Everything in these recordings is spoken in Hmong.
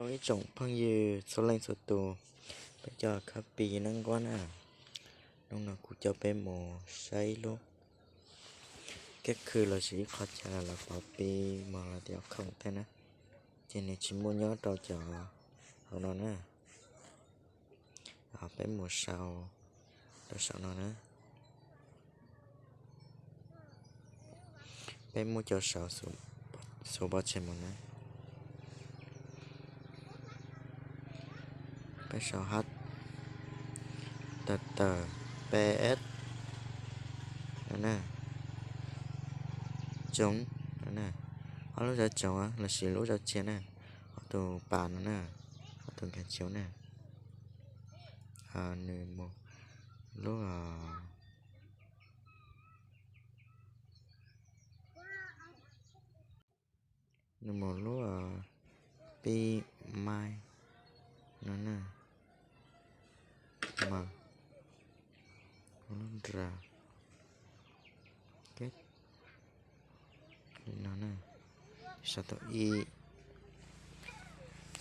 Ib tsoom phooj ywg txhua leej txhua tus, peb cov khab pis neej nquab na, hnub no kuv coj peb mus saib lub kab khw los sis ib qho chaw lawv pov pis mos los tias khoom tej na, ces nws tsis muaj nyob rau cov hauv no na. Peb mus sau rau saum no na. Peb muab cov saud xuv pov tseg mus na. Peb sau hab tawm tawm P S no na, tsoov no na, ob lub zaj tsoov los sis lub zaj tsia na, ob tug pas no na, ob tug nkag tsia na. Nws mus lub, nws mus lub pib mai no na, mas lub nra li no na, sau tau ib,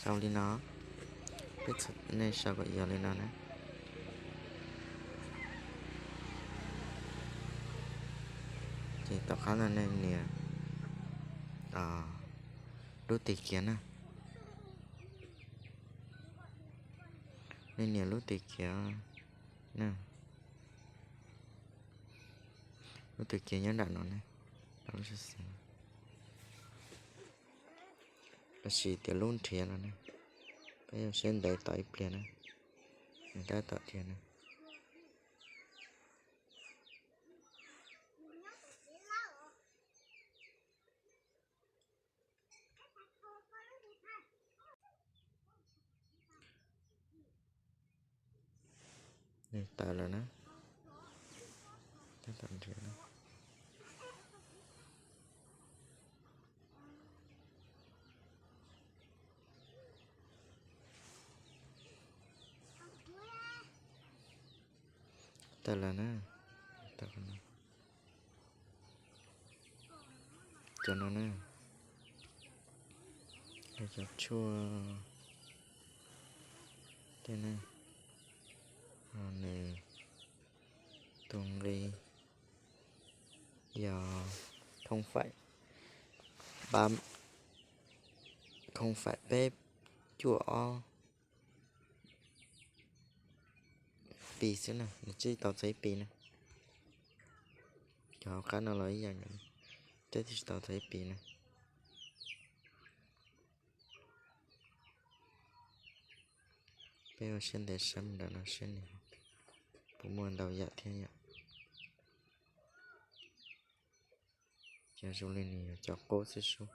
sau li no, peb txhua nej sau kom yog li no na. Ces tom qab no nej nias lub tig kiv na, nej nias lub tig kiv na, lub tig kiv nyob nram no ne, lub sab xis, lossis tias lub nrhiav no ne, peb yuav saib ntev tom ib pliag na, nws tab tom dhia na. Nws tawm lawm na, tab tom nrhiav na. Tawm lawm na, cov no na, cov tshuaj tej na, nws tus nqi yog không phải ba, không phải peb cuaj ob pi xwb na, nws tsis tau txog ib pi na. Cov hauv qab no los ib yam, twb tsis tau txog ib pi na. Peb ua siab ntev saib mus nram no seb nws puas muaj ntau yam thiab yom. Ces zoo li nws yog cov qub xwb sub.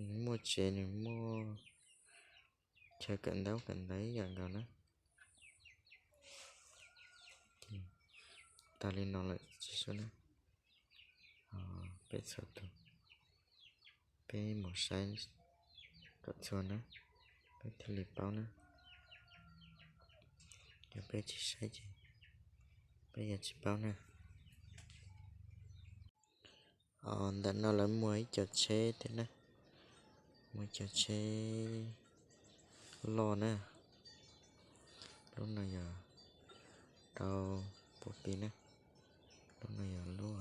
Nws muaj tsev, nws muaj chaw kawm ntaub kawm ntawv ib yam nkaus na. Tas li no lawm tsis sub na. Peb txhua tus, peb mus saib kom txhua na, peb thiaj li paub na. Yog peb tsis saib ces peb yuav tsis paub na. Ntawm no lawv muag ib co tsheb thiab na, muag ib co tsheb loj na. Lub no yog rau pua pi na, lub no yog lub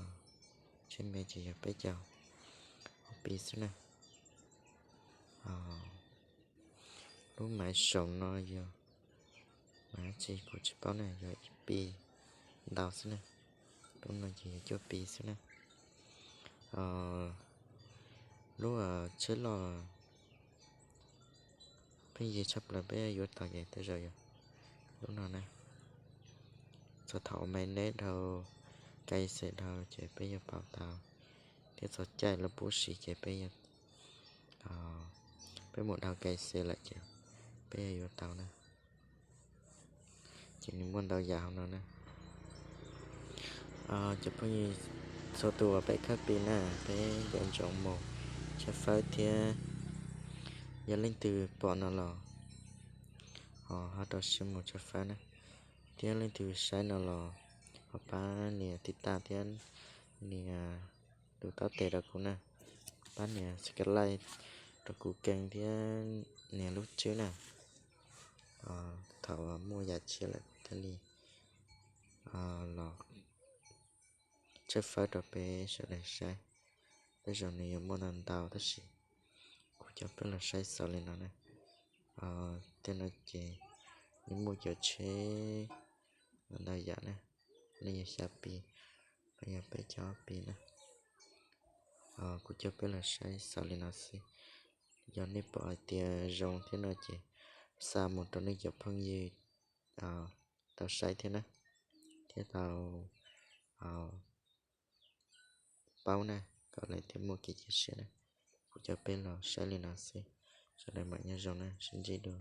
tsheb me ces yog peb caug pi xwb na. Lub maiv saum no yog maiv dab tsi kuv tsis paub na, yog ib pi ntau xwb na. Lub no ces yog cuaj pi xwb na. Lub tsheb loj pheej yig tshaj plaws peb yuav tau ces tej zaum yog lub no na. Txog thaum maiv neb dhau, kai xe dhau ces peb yuav pauv tau, thiab txog caij lawv pub siv ces peb, peb mus dhau kai xe lawm ces peb yuav yuav tau na. Ces nws muaj ntau yam hauv no na. Cov phooj ywg txhua tus uas peb khawb pi na, peb nco ntsoov mus tshawb fawb thiab Yog leej twg pom no los ho ho rau siab mus tshawb fawb na, thiab leej twg saib no los ho pab nias tib tag thiab nias tus taub tes rau kuv na, pab nias subscribe rau kuv keeg thiab nias lub tswb na. Thaum muaj yam tshiab lawm kuv thiaj li los tshawb fawb rau peb sawv daws saib. Tej zaum nws yuav muaj ntau ntau tab sis kuv coj peb los saib xaus li no na. Tej no ces nws muaj cov tsheb ntau yam na, no yog xya pi, no yog peb caug ob pi na. Kuv coj peb los saib xaus li no xwb. Yog nej pom hais tias zoo thiab no ces xa mus rau nej cov phooj ywg tau saib thiab na, thiab tau paub na, kom lawv thiaj muaj kev cia siab na. Kuv coj peb los saib li no xwb. Sawv daws mam nyob zoo na, sib ntsib dua.